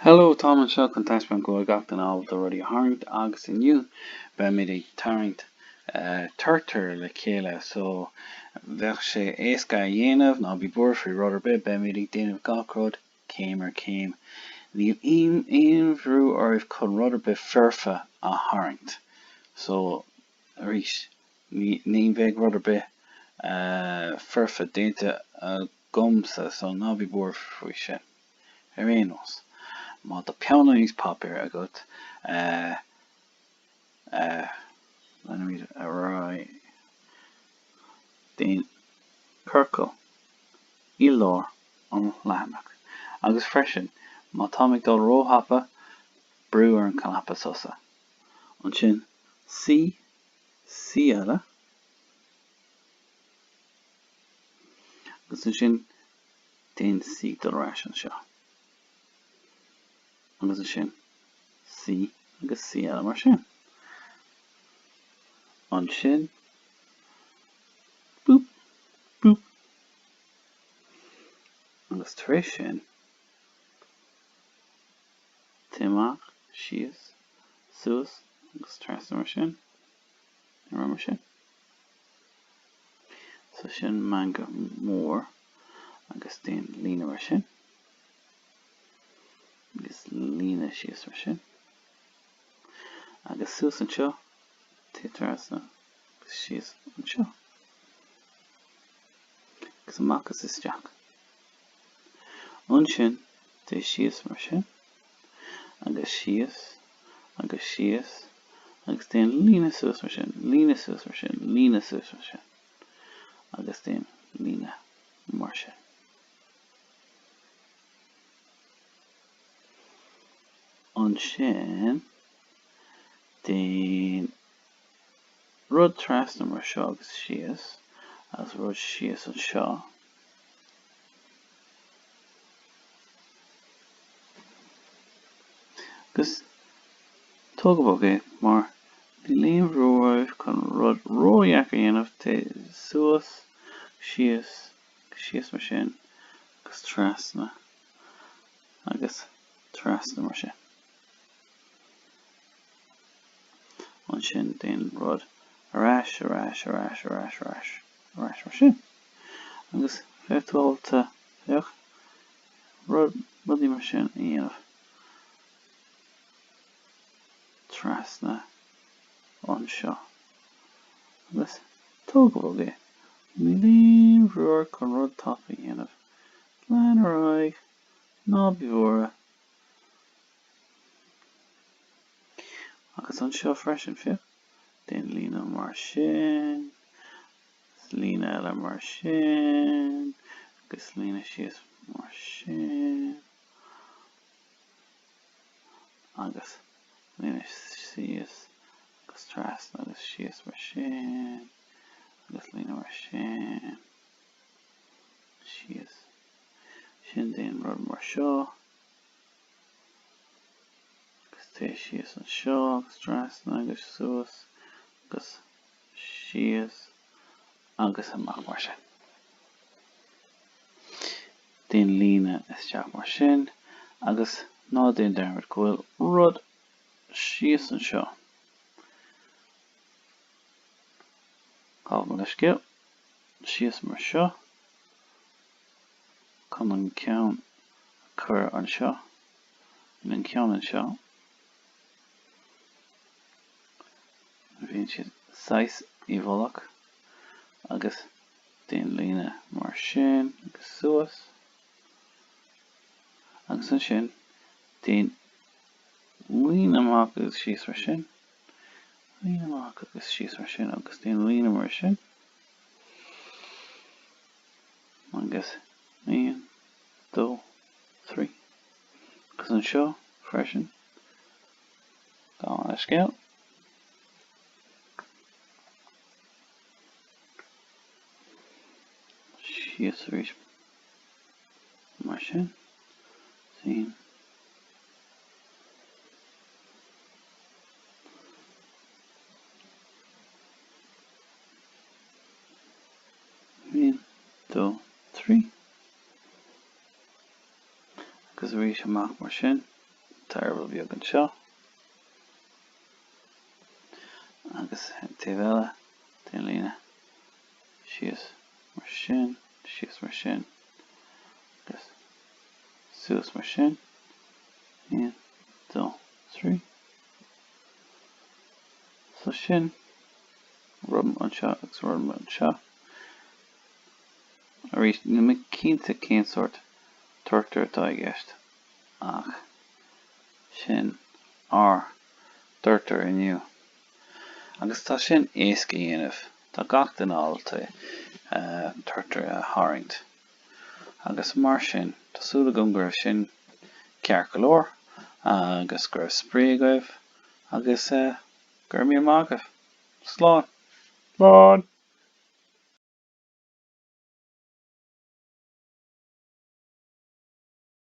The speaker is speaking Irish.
Hello, táim anseo chun taispeáint go bhfuil gach duine ábalta rudaí a tharraingt agus inniu beimid ag tarraingt turtar le chéile so bheadh sé éasca a dhéanamh, ná bí buartha faoi rud ar bith, beimid ag déanamh gach rud céim ar chéim. Níl aon bhrú oraibh chun rud ar bith foirfe a tharraingt so arís ní bheidh rud ar bith foirfe déanta agamsa so ná bí buartha faoi sin. Ar aon nós, má tá peann agus páipéar agat, leanfaimid ar aghaidh. Déan ciorcal i lár an leathanach. Agus freisin, má táim ag dul róthapa, brú ar an cnaipe sosa. Ansin C, C eile, agus ansin Déan C dul ar ais anseo. Agus ansin C agus C eile mar sin. Ansin boop, boop. Agus tar éis sin, téigh amach, síos, suas agus trasna mar sin, ar mar sin. So sin meangadh mór agus déan líne mar sin agus líne síos mar sin agus suas anseo, téigh trasna agus síos anseo agus amach is isteach. Ansin téigh síos mar sin agus síos agus síos agus déan líne suas mar sin, líne suas mar sin, líne suas mar sin agus déan líne mar sin. Ansin déan rud trasna mar seo agus síos agus rud síos anseo. Agus tóg go bog é mar níl aon bhrú oraibh chun rud ródheacair a dhéanamh, téigh suas, síos, síos mar sin agus trasna agus trasna mar sin. Ansin déan rud ar ais, ar ais, ar ais, ar ais, ar ais, ar ais mar sin. Agus bheadh tú ábalta, féach, rud, rudaí mar sin a dhéanamh trasna anseo. Agus tóg go bog é. Níl aon bhrú ort chun rud tapa a dhéanamh. Lean ar aghaidh, ná bí buartha. Agus anseo freisin, féach, déan líne mar sin. Agus líne eile mar sin, agus líne síos mar sin, agus líne síos agus trasna agus síos mar sin, agus líne mar sin, síos. Sin déan rud mar seo, agus téigh síos anseo agus trasna agus suas agus síos agus amach mar sin. Déan líne isteach mar sin agus ná déan dearmad go bhfuil rud síos anseo. Gabh mo leithscéal. Síos mar seo chun an ceann a chur anseo, an ceann anseo. Bíonn siad saghas i bhfolach agus déan líne mar sin agus suas agus ansin déan líne amach agus síos mar sin, líne amach agus síos mar sin agus déan líne mar sin agus 1, 2, 3 agus anseo freisin. Gabh mo leithscéal. Síos arís mar sin. Sin. Aon, dó, trí. Agus arís amach mar sin. Tá eireaball beag anseo. Agus an taobh eile, déan líne síos mar sin, síos mar sin, agus suas mar sin. 1, 2, 3. So sin rud anseo agus rud anseo. Arís, níl mé cinnte cén sórt turtar atá i gceist, ach sin ár dturtar inniu. Agus tá sin éasca a dhéanamh, tá gach duine ábalta turtar a tharraingt. Agus mar sin, tá súil agam go raibh sin ceart go leor agus go raibh spraoi agaibh agus go raibh míle maith agaibh. Slán! Slán!